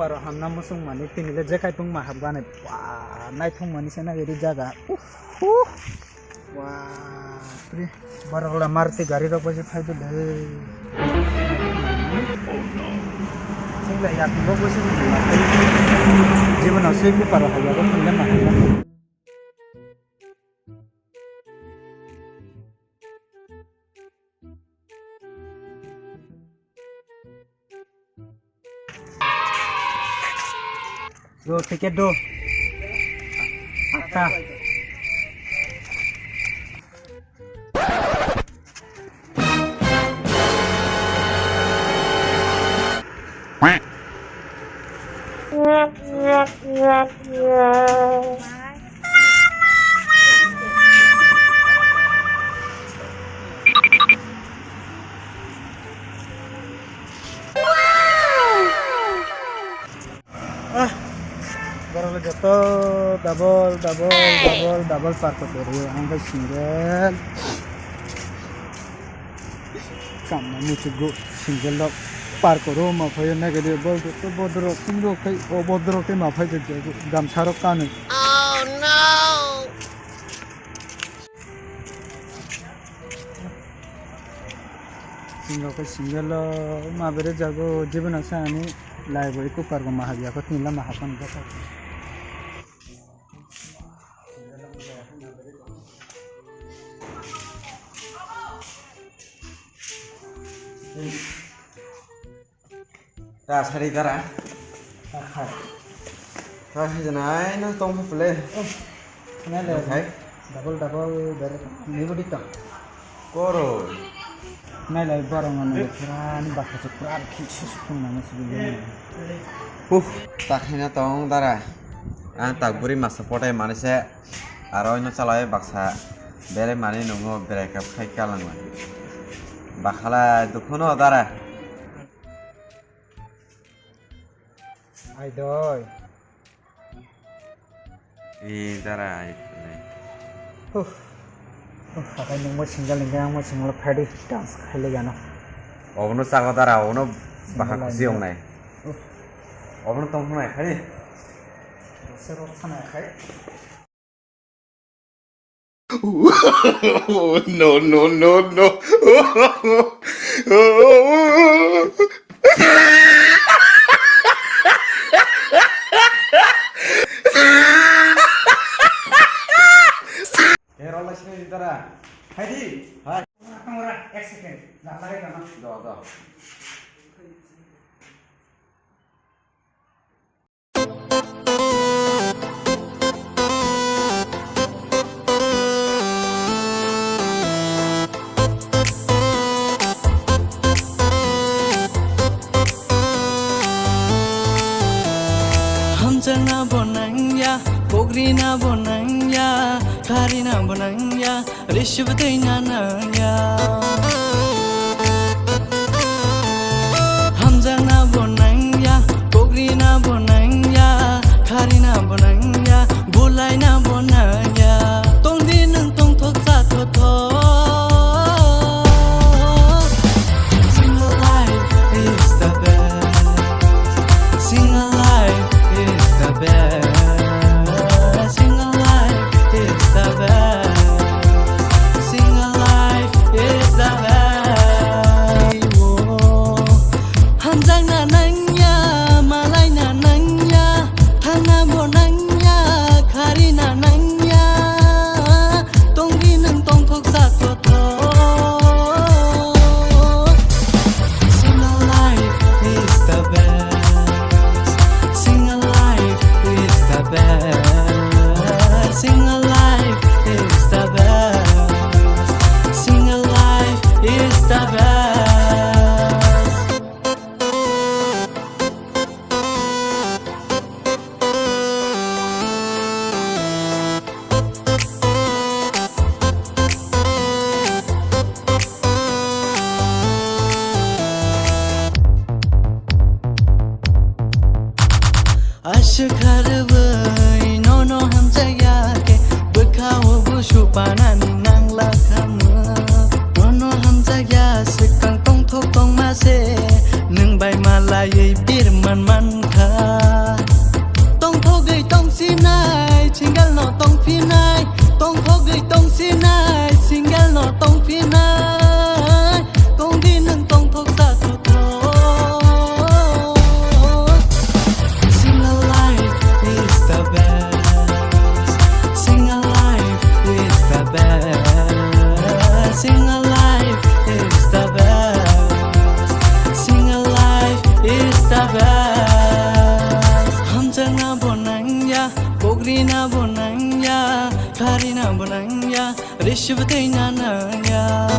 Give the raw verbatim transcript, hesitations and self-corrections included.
Aro hamna muchung mani tini le jekai tong ma hapgani. Wah, naithok mani se nagwi ri jaga. Uff, uff. Wah, pri. Borok la Maruti gari rok bai se phai dole. Sing la yak rok bai se. Jibon se ku paro hai yak rok phai le ma hai. Do, ticket do. Atta. Ah, borok le joto double, double, double, double park ko tori, ang bai single. Kamma muchuk go single rok park ko ro ma phai na gede bol to bodro kum ro kai o bodro kai ma phai de gamsa rok kanu. Oh no. Single khe single o ma bere jago jibon sa ani lai bo ikko pargo ma habya ko tin lama hapan bata. Ta sari dara. Aha. Ta hai janai no tong pule. Oh. Nai le. Hai. Double double ber ni bodi tong. Koro. Nai le borong ano pura ni bakha se pura khi su su tong nang su. Huh, ta khaina tong dara. Ang tak buri masa potai mani se. Aro ino chalai baksa bere mani nungo break up khai kalangma. Bakhala dukhuno dara. Ai doi. Ee, dara, ai, ai. Huh. Huh, hakai nungbo single hingke angbo single phardi dance khaile gano. Obono chago dara, obono baha single khusi line ongnai. Huh. Obono tongthoknai khai. Bose rok sana khai. No, no, no, no. Hey, roll sini dara. Hai di. Hai. Tunggu, ek second. Dah, lari, dah. Do, do. Hamjakna bo nangya, pogrina bo nangya, kharina bo nangya. Rishibdina nangya. Hamjakna bo nangya, pogrina bo nangya, kharina bo nangya, bulaina bo nangya. Tongdi nwng tongthok chathothok. Single life is the best. Single life is the best. Single life is the best. Single life is the best. Oh, hamjakna nangya, malaina nangya, thangna bo nangya, kharina nangya. Tongdi nwng tongthok chathothok. Single life is the best. Single life is the best. Single life is the best. Single life is the best. Aswk kharwi nono hamjakya khe, bwkhao busu panani nangla kha mwk. Nono hamjakya swkang tongthok tongma se, nwng bai malaiwi birman mankha. Tabas hamjakna bo nangya, kogrina bo nangya, karina bo nangya, risibo twi na nangya.